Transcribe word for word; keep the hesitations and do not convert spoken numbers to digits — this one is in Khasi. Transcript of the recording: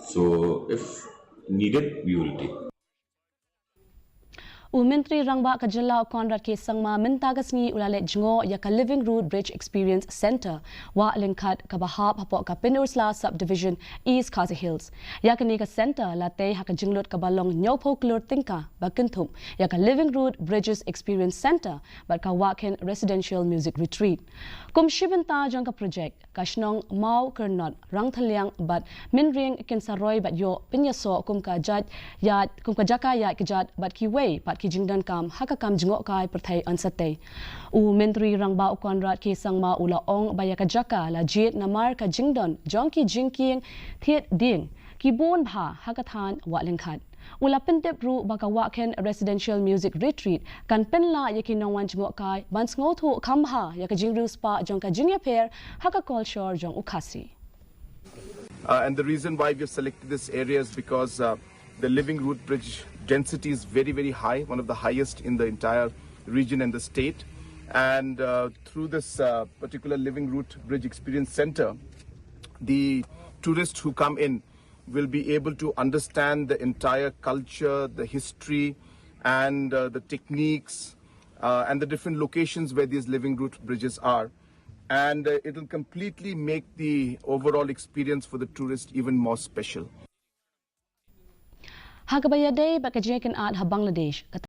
So if needed, we will take. U Myntri Rangbah ka jylla u Conrad K Sangma mynta ka sngi u la leit jngoh ïa ka Living Root Bridge Experience Centre, Wah Lyngkhat, kaba hap hapoh ka Pynursla Subdivision, East Khasi Hills. Ïa kane ka centre la tei ha ka jinglut kaba long hynñiewphew klur tyngka ba kynthup ïa ka Living Root Bridges Experience Centre bad ka Wah Khin Residential Music Retreat. Kum shi bynta jong ka project, ka shnong Mawkyrnot, Rangthylliang bad Mynrieng kin sa roi bad ïoh pynïasoh kum ka jait ïaid, kum ka jaka ïaid kjat bad kiwei pat ki jingdonkam ha ka kam jngohkai pyrthei yn sa tei. U Myntri Rangbah u Conrad K Sangma u la ong ba ïa ka jaka la jied namar ka jingdon jong ki jingkieng thied dieng ki bun bha ha ka thaiñ Wah Lyngkhat. U la pyntip ruh ba ka Wah Khin Residential Music Retreat kan pynlah ïa ki nongwan jngohkai ban sngewthuh kham bha ïa ka jingriewspah jong ka jingïapher ha ka kolshor jong u Khasi. Uh, and the reason why we've selected this area is because uh, the Living Root Bridge density is very, very high, one of the highest in the entire region and the state. And uh, through this uh, particular Living Root Bridge Experience Center, the tourists who come in will be able to understand the entire culture, the history, and uh, the techniques uh, and the different locations where these Living Root bridges are. And uh, it'll completely make the overall experience for the tourist even more special. Ha kaba ïadei bad ka jingïakynad ha Bangladesh, ka